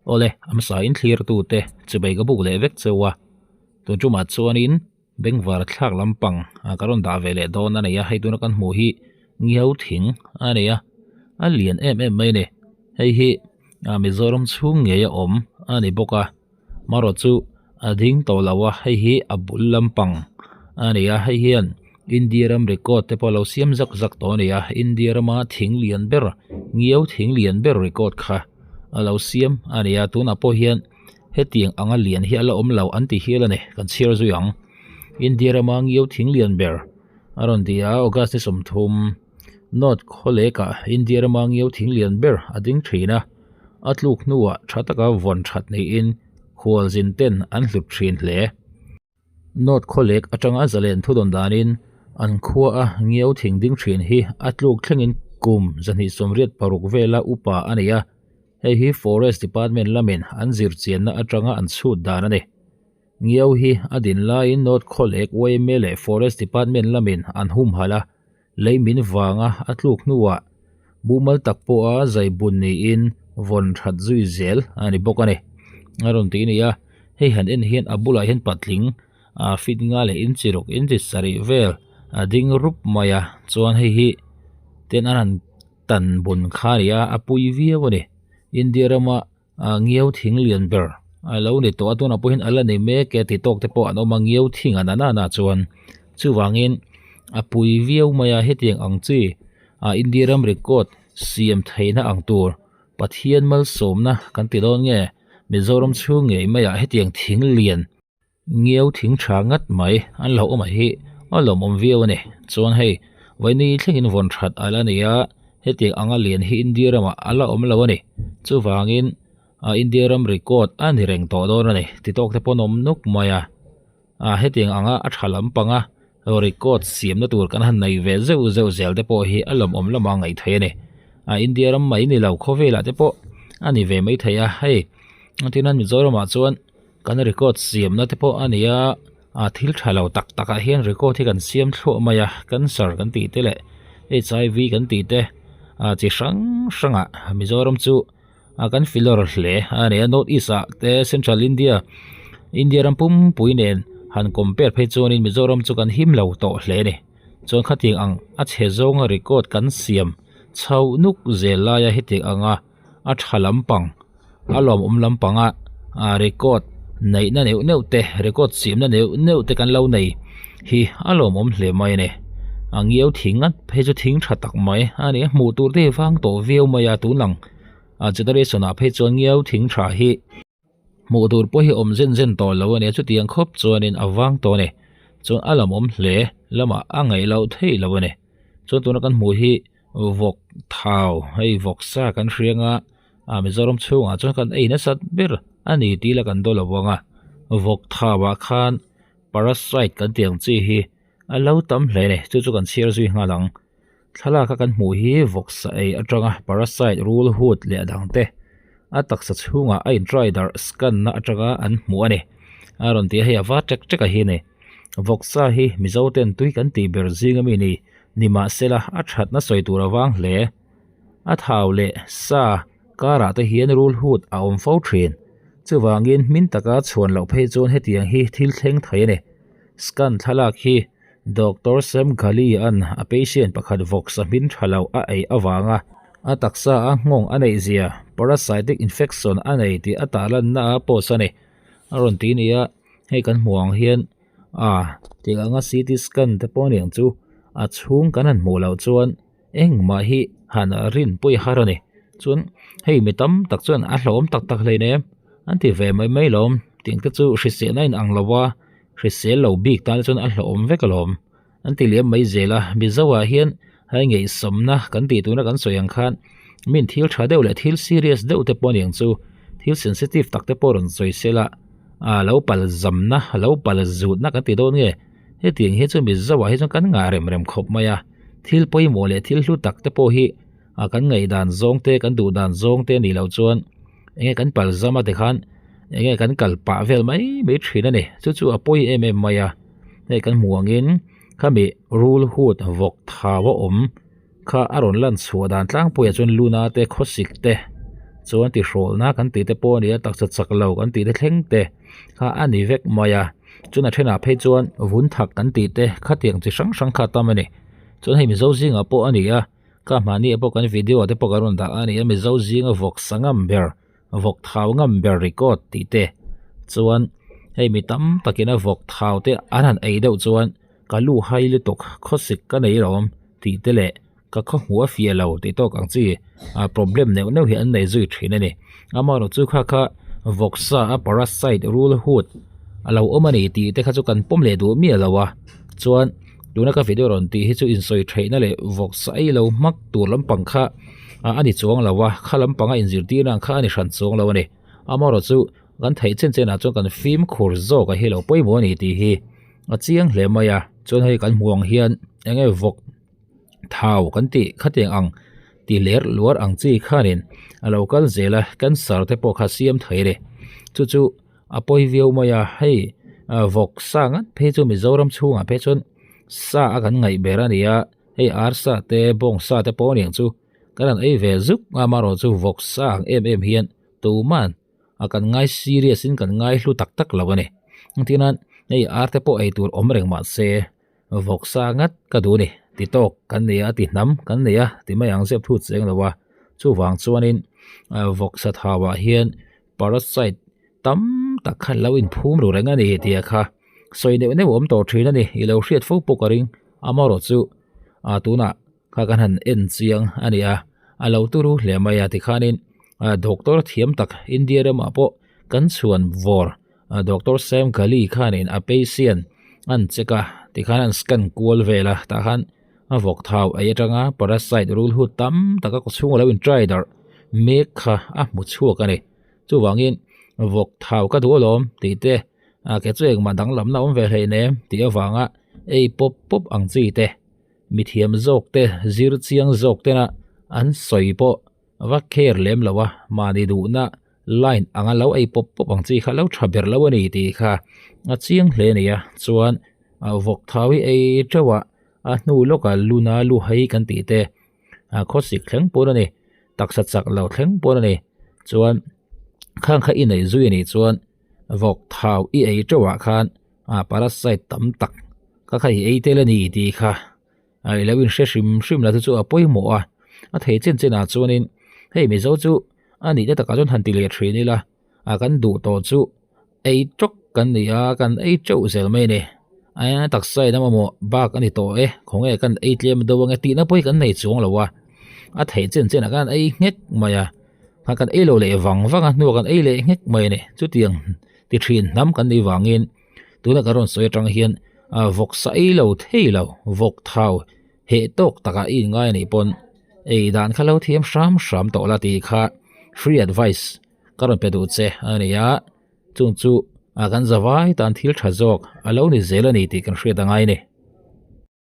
Awle, a hmasa in thlir tute chubei ka buk leh vek cheu a, tun tumah chuanin bengvar thlak lampang ka rawn dah ve leh dawn a nei a, hei tuna kan hmuh hi ngiau thing a nei a, a lian em em mai a ni, hei hi Mizoram chhung ngei a awm a ni bawk a, marawh chu a ding tawh lo a, hei hi a bul lampang a ni a, hei hian India ram record te pawh a lo siam zak zak tawh a ni a, India rama thing lian ber ngiau thing lian ber record kha a lo siam a ni a, tunah pawh hian hetiang anga lian hi a la awm lo an ti hial a ni, kan chhiar zui ang. India rama ngiau thing lian ber a rawn ti a, August ni 30 North khawlekah India rama ngiau thing lian ber a ding thin a, a tluk hnuah tha taka vawn that niin khualzin ten an hlut thin hle. North khawlek atanga zalen thudawn danin an khua a ngiau thing ding thin hi a tluk thlengin kum 286 vela upa a ni a, hei hi Forest Department lamin an zir chianna atanga an chhut dan a ni. Ngiau hi a din laiin North khawlek yma leh Forest Department lamin an humhalh a, lei min vanga a tluk hnuah mumal tak pawha zai bun niin vawn that zui zel a ni bawk a ni. A rawn ti a ni a, hei han en hian a bulah hian patling ah fit nga leh inchi ruk inchi sarih vel a ding rup mai a, chuan hei hi ten an han tan bun kha a ni a, a pui viau a ni. India rama ah ngiau thing lian ber a lo ni tawh a tunah pawh hian a la ni mek e ti tawk te pawh an awm a ngiau thing an an a chuan chuvangin a pui viau mai a hetiang ang chi ah India ram record siam theihna ang tur Pathian malsawmna kan ti dawn nge Mizoram chhung ngei maiah hetiang thing lian Ngiau thing tha ngat mai an lo awm a hi a lawmawm viau a ni. Chuan hei vaini thlengin vawn that a la ni a, hetiang anga lian hi India ramah a la awm lo a ni. Chuvangin a India ram record a ni reng tawh dawn a ni. Ti tawk te pawh an awm nuk mai a, a hetiang anga a tha lampanga record siamna tur kan han nei ve zeuh zeuh zel te pawh hi a lawmawm lama ngaih theih a ni. A India ram mai ni lo khawvelah te pawh a ni ve mai thei a, hei tihian Mizoramah chuan. Kan record siamna te pawh a ni a, ah thil tha lo tak tak ah hian record hi kan siam thluah mai a, cancer kan tih te leh HIV kan tih te ah chi hrang hrang ah Mizoram chu ah kan filawr hle a ni a, North East ah te Central India India ram pumpui nen han compare phei chuanin Mizoram chu kan him lo tawh hle a ni, chuan khatiang ang a chhe zawnga record kan siam chho nuk zel laia hetiang anga. a tha lampang a lawmawm lampanga ah record neihna neuh neuh te record siamna neuh neuh te kan lo nei hi a lawmawm hle mai a ni a ngiau thing a phei chu thing tha tak mai a ni a hmuh tur te hi vang tawh viau mai a tun ang ah generation ah phei chuan ngiau thing tha hi. Hmuh tur pawh hi awm zen zen tawh lo a nia chutiang khawp chuanin a vang tawh a ni. Chuan a lam awm hle lamah a ngaih loh theih loh a ni. Chuan tuna kan hmuh hi vawk thau hei vawk sa kan hriang a ah Mizoram chhungah chuan kan ei nasat ber a ni tih ila kan daw lo vang a. Vawk thau ah khan parasite kan tih ang chi hi a lo tam hle a ni chu chu kan chhiar zui nghal ang. Thlalak a kan hmuh hi vawksa ei atanga parasite rul hut leh a dang te a taksa chhungah a in try darh scan na atanga an hmuh a ni. A rawn ti a hei a va tek tek a hi a ni. Vawksa hi Mizo ten tui kan tih ber zing ami ni nimahsela a thatna sawi tur avang hle. A thau leh sa karah te hian rul hut a awm fo thin. Chuvangin hmin taka chhuan loh phei chuan hetiang hi thil thleng thei a ni. Scan thlalak hi Doctor Sam Ghali an a patient pakhat vawksa hmin tha lo a ei avanga a taksa a nghawng a neih zia parasitic infection a nei tih a tarlanna a post a ni. A rawn ti nia hei kan hmuh ang hian ah tih anga CT scan te pawh aniang chu a chhung kan han hmuh loh chuan engmah hi han rin pawih har a ni. Chuan hei mi tam tak chuan a hlawm tak tak hleinem an ti ve mai mai lawm tiang te chu hriselna a inang lo a. Hrisel lo bik tan chuan a hlauhawm vek alawm. An ti liam mai zel a, Mizo ah hian hei ngaihsawmna kan tih tuna kan sawi ang khan min thil tha deuh leh thil serious deuh te pawh aniang chu thil sensitive tak te pawh rawn sawi sel a, ah lo pal zamna lo pal zutna kan ti dawn nge hetiang hi chu Mizo ah hi chuan kan ngah rem rem khawp mai a, thil pawimawh leh thil hlu tak te pawh hi ah kan ngaihdan zawng te kan duh dan zawng te anih loh chuan enge kan pal zam a tikhan enge kan kal pah vel mai mai thin a ni chu chu a pawi em em mai a hei kan hmuh angin khami rul hut vawk thau a awm kha a rawn lan chhuah dan tlangpuiah chuan luna te khawsik te. Chuan tihrawlna kan tih te pawh a ni a, taksa chak lo kan tih te thleng te kha a ni vek mai a. Chuan a thenah phei chuan vun thak kan tih te khatiang chi hrang hrang kha a tam a ni. Chuan hei Mizo zingah pawh a ni a, ka hmahni ah pawh kan video ah te pawh kan rawn dah a ni a, Mizo zinga vawk sa ngam ber, vawk thau ngam ber record tih te. Chuan hei mi tam takin a vawk thau te an han ei deuh chuan ka lu hai lutuk khawsik ka nei rawm tih te leh ka khaw hmuh a fiah lo tih tawk ang chi ah problem neuh neuh hi an nei zui thin a ni amaherawh chu kha kha vawksa a parasite rul hut a lo awm a ni tih te kha chu kan pawm leh duh miah lo a chuan tuna ka video rawn tih hi chu insawi theihna leh vawksa ei lo hmak tur lampang kha ah a ni chuang lo a kha lampanga inzirtirna ang kha a ni hran chuang lo a ni amaherawh chu kan theih chen chen ah chuan kan fimkhur zawk a hi lo pawimawh a ni tih hi a chiang hle mai a chuan hei kan hmuh ang hian eng nge vawk. Thau kan tih khatiang ang ti ler luar ang chi khanin a lo kal zel a, cancer te pawh kha siam thei a ni. Chu chu a pawi viau mai a, hei vawk sa ngat phei chu Mizoram chhungah phei chuan sa a kan ngaih ber a ni a, hei arsa te bawng sa te pawh aniang chu kan han ei ve zuk a, amaherawh chu vawk sa ang em em hian tuman a kan ngai serious in kan ngai hlu tak tak lo a ni. Engtin hei ar te pawh ei tur awm reng mahse. Vawksa ngat ka duh a ni, ti tawk kan nei a, ti hnam kan nei a, ti mai ang zep thut cheng lo a. Chuvang chuanin vawksa thauah hian parasite tam tak kha lo inphum ru reng a ni tih kha sawi neuh neuh a awm tawh thin a ni. I lo hriat fo pawh ka ring, amaherawh chu tunah kha kan han en chiang a ni a, a lo turu hle mai a tikhanin doctor thiam tak India ramah pawh kan chhuan vawr Doctor Sam Ghali khanin a patient an check a tikhan an scan kual vel a tah khan a vawk thau ei atanga parasite rul hu tam tak a kaw chhung alo in try darh mek kha a hmu chhuak a ni chuvangin vawk thau ka duh alawm tih te a ke chu engmah danglamna awm ve hleinem tih avanga ei pawp pawp ang chi te. Mithiam zawk te, zir chiang zawk tena an sawi pawh va care lem lo a, mahni duhna line anga lo ei pawp pawp ang chi kha lo tha ber lo a ni tih kha a chiang hle a ni a. Chuan vawk thau hi ei teuh a, a hnu lawkah luna lu hai kan tih te khawsik thleng pawn a ni, taksa chak lo thleng pawn a ni. Chuan khang kha i neih zui a nih chuan vawk thau i ei teuh ah khan ah parasite tam tak ka kha i ei tel a ni tih kha a i lo in hre hrim hrim la chu chu a pawimawh a a thei chen chen ah chuanin hei mizo chu a nih te takah chuan han ti leh thin ila a kan duh tawh chu ei tawk kan ni a kan ei teuh zel mai a ni a taksa in a mamawh bak a ni tawh e khawnge kan ei tlem deuh ange tihna pawh hi kan nei chuang lo a a thei chen chen ah khan ei nghek mai a. Kha kan ei lo leh vang vang a hnuah kan ei leh nghek mai a ni. Chutiang ti thin hnam kan nih vangin tuna kan rawn sawi atang hian ah vawk sa ei lo thei lo vawk thau heh tawk takah i inngai a nih pawn ei dan kha lo thiam hram hram tawh la tih kha free advice ka rawn pe duh che a ni a. Chung chu ah kan zavai tan thil tha zawk a lo ni zel a ni tih kan hriat a ngai a ni.